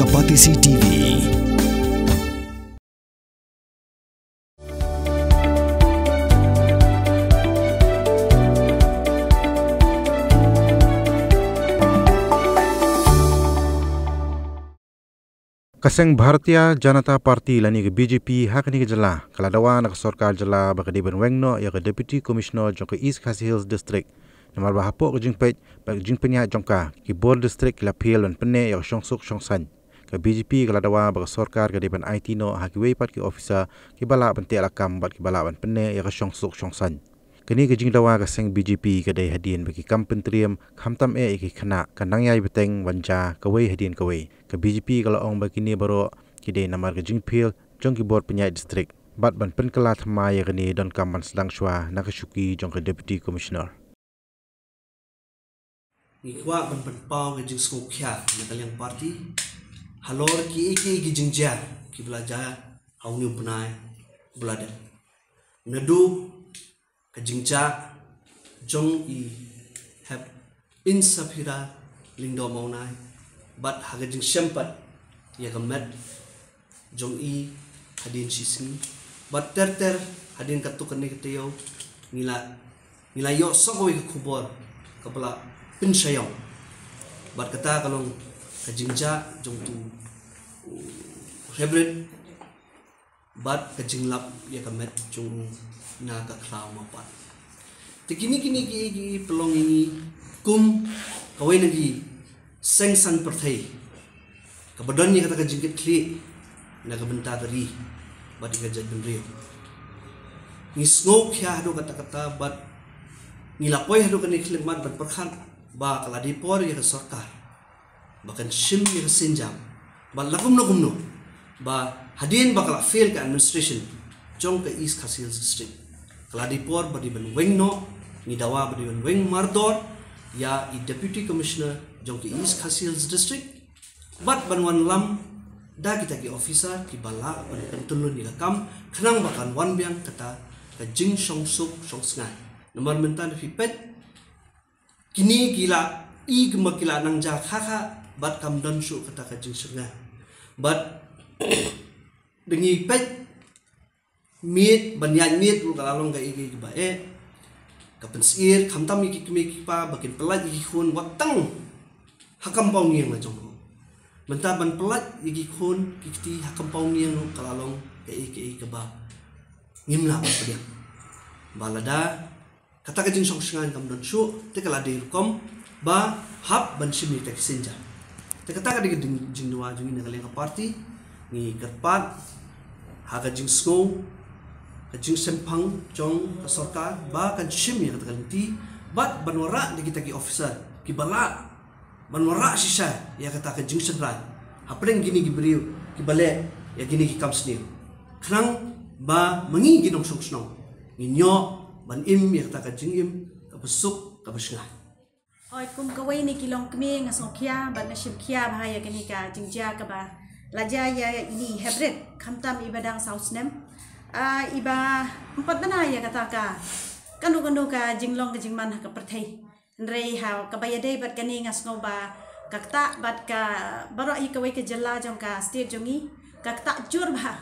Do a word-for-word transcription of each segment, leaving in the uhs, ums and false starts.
Ka Batesi T V. Ka seng Bharatiya Janata Party lane ka B J P ha kane ka jylla ka la dawa na ka sorkar jylla ba ka dei ban weng noh ïa ka Deputy Commissioner jong ka East Khasi Hills District. Namar ba hapoh ka jingpeit bad ka jingpynïaid jong ka, ki bor district ki la fail ban pynneh ïa ka shongsuk shongsaiñ. Ka B J P ka la dawa ba ka sorkar ka dei ban aiti noh ha kiwei pat ki officer kiba lah ban teh lakam bad kiba lah ban pynneh ïa ka shongsuk shongsaiñ. Kane ka jingdawa ka seng B J P ka dei hadien ba ki kam pyntriem khamtam eh ïa ki khynnah ka nang ïai bteng ban jia kawei hadien kawei. Ka B J P ka la ong ba kine baroh ki dei namar ka jingfail jong ki bor pynïaid district bad ban pynkylla thymmai ïa kane donkam ban sdang shuwa na ka shuki jong ka Deputy Commissioner. Ngi kwah ban pynpaw ka jingsngewkhia na ka liang party halor kiei kiei ki jingjia kiba la jia ha une u bnai ba la dep. Naduh ka jingjia jong i Hep Insaphira Lyngdoh Mawnai bad ha ka jingshem pat ïa ka met jong i hadien shisngi bad ter ter hadien katto katne ka taïew ngi la ngi la ïoh sa kawei ka khubor kaba la pynshai ïong. Bad kata ka long ka jingjia jong utu u Hep Rit bad ka jinglap ïa ka met jong u na ka khlaw mapat. Te kine kine ki ki pynlong ïa ngi kum kawei na ki seng san pyrthei kaba don ïa kata ka jingkitkhlieh na ka bynta ka ri bad ïa ka jaitbynriew. Ngi sngewkhia haduh katta katta bad ngi la poi haduh kane ka khyllipmat ban pyrkhat ba ka la dei por ïa ka sorkar ba kan shim ïa ka sienjam bad la kumno kumno ba hadien ba ka la fail ka administration jong ka East Khasi Hills District, ka la dei por ba dei ban weng noh. Ngi dawa ba dei ban weng mardor ïa i Deputy Commissioner jong ka East Khasi Hills District bad ban wanlam da kita ki officer kiba lah ban pyntyllun ïa ka kam khnang ba kan wan biang kata ka jingshongsuk shongsngai. Namar mynta da phi peit kine ki la i kumba ki la nang jia kha kha bad kam don shuh kata ka jingsngewsih. Bad da ngi peit miet ban ïaid miet ruh ka la long kaei kaei kaba eh ka pynsyier khamtam ïa ki kmie ki kpa ba kin pyllait ïa ki khun wat tang ha compound ïing la jong ruh. Mynta ban pyllait ïa ki khun ki kti ha compound ïing ruh ka la long kaei kaei kaba ngim lah ban pdiang. Ba lada kata ka jingshongsngai kam don shuh te ka la dei rukom ba hap ban shim ïa kita ki sienjam. Te kata ka dei ka ding- jingdawa jong ngi na ka liang ka party. Ngi kyrpad ha ka jingsngew ka jingsngewthuh jong ka sorkar ba kan shim ïa kata ka lynti bad ban wanrah da kita ki officer kiba lah ban wanrah shisha ïa kata ka jingshynrai hapdeng kine ki briew kiba leh ïa kine ki kam sniew. Khnang ba ma ngi ki nongshong shnong ngin ïoh ban im ïa kata ka jingim kaba suk kaba shngaiñ. Hooid, kum kawei na ki longkmie nga sngewkhia bad nga shimkhia bha ïa kane ka jingjia kaba la jia ïa ine i Hep Rit khamtam iba dang saw snem. Ah, iba ym pat bna ïa kata ka kano kano ka jinglong ka jingman ha ka pyrthei. Hynrei ha kaba ïadei bad kane nga sngew ba ka ktah bad ka baroh hi kawei ka jylla jong ka state jong ngi ka ktah jur bha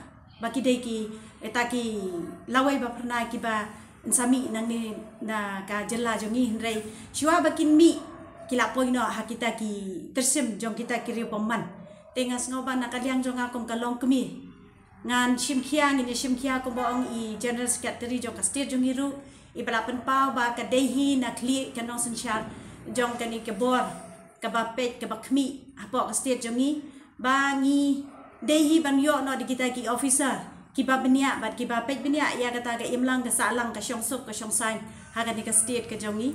ba ki dei ki, ita ki lawei ba phyrnai kiba yn sa mih nangne na ka jylla jong ngi. Hynrei shuwa ba kin mih ki la poi noh ha kita ki tyrsim jong kita ki riew bymman. Te nga sngew ba na ka liang jong nga kum ka longkmie ngan shimkhia, ngin ïa shimkhia kumba ong i General Secretary jong ka state jong ngi ruh, iba la pynpaw ba ka dei hi na khlieh ka nongsynshar jong kane ka bor kaba peit kaba khmih hapoh ka state jong ngi ba ngi dei hi ban ïoh noh da kita ki officer kiba bniah bad kiba peit bniah ïa kata ka imlang ka sahlang ka shongsuk ka shongsaiñ ha kane ka state ka jong ngi.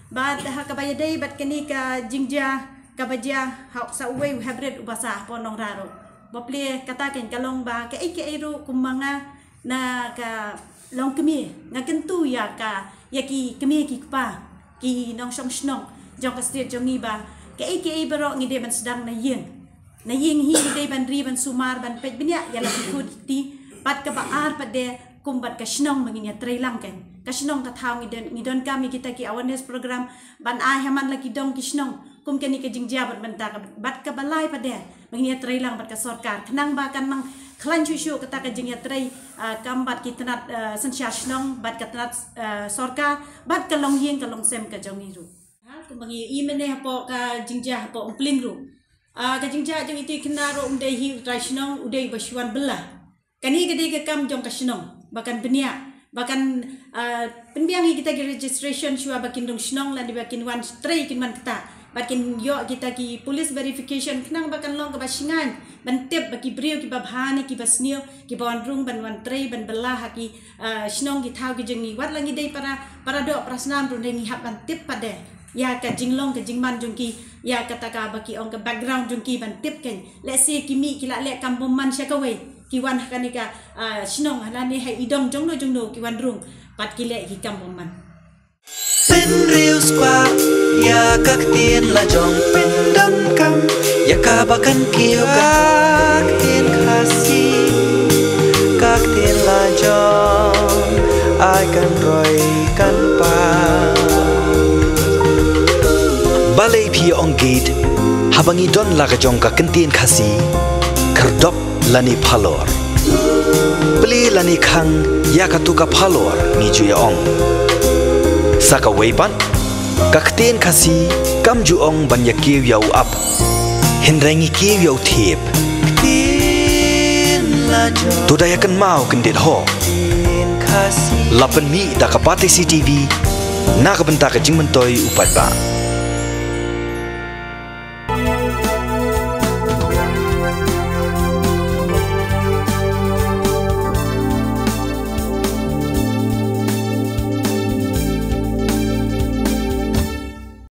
Bad ha kaba ïadei bad kane ka jingjia kaba jia ha sa uwei u Hep Rit uba sah hapoh Nongrah ruh. Ba plie kata kan ka long ba kaei kaei ruh kum ma nga na ka longkmie nga kyntu ïa ka ïa ki kmie ki kpa ki nongshong shnong jong ka state jong ngi ba kaei kaei baroh ngi dei ban sdang na ïing. Na ïing hi ngi dei ban ri ban sumar ban peit bniah ïa la ki khun ki kti. Bad kaba ar pat de kum bad ka shnong ba ngin ïa trei lang kan. Ka shnong ka thaw ngi don, ngi donkam ïa kita ki awareness program ban ai ha man la ki dong ki shnong kum kane ka jingjia bad mynta ka, bad kaba lai pat de ba ngin ïatrei lang bad ka sorkar khnang ba kan nang khlaiñ shuh shuh kata ka jingïatrei, ah, kam bad ki tnat, ah, synshar shnong bad ka tnat, ah, sorkar bad ka longïing ka longsem ka jong ngi ruh. Ha, kumba ngi ïohi mynne hapoh ka jingjia hapoh Umpling ruh. Ah, ka jingjia jong ito i khynnah ruh um dei hi u trai shnong, u dei ba shu wan bylla. Kane ka dei ka kam jong ka shnong ba kan bniah, ba kan, ah, pynbiang ïa kita ki registration shuwa ba kin rung shnong lane ba kin wan trei kin wan ktah. Bad kin ïoh kita ki police verification khnang ba kan long kaba shngaiñ ban tip ba ki briew kiba bha ne kiba sniew kiba wan rung ban wan trei ban bylla ha ki, ah, shnong ki thaw ki jong ngi. Wat la ngi dei para, para doh para snam ruh ngi hap ban tip pat de ïa ka jinglong ka jingman jong ki, ïa kata kaba ki ong ka background jong ki ban tip kein. Lehse ki mih ki la leh kam bymman sha kawei, ki wan ha kane ka, ah, shnong ha lane ha i dong jongno jongno ki wan rung bad ki leh ki kam bymman. Pynriewspah ïa ka ktien lajong, pyndonkam ïa kaba kan kiew ka ktien Khasi, ka ktien lajong ai kan roi kan pang. Balei phi ong gate haba ngi don la ka jong ka ktien Khasi? Khyrdop lane phalor. Plie lane khang ïa katu ka phalor ngi ju ïa ong. Sa kawei pat, ka ktien Khasi kam ju ong ban ïa kiew ïa u ap, hynrei ngi kiew ïa u thiep. To da ïa kynmaw kyndit ho. La pynmih da ka Batesi TV na ka bynta ka jingmyntoi u paidbah.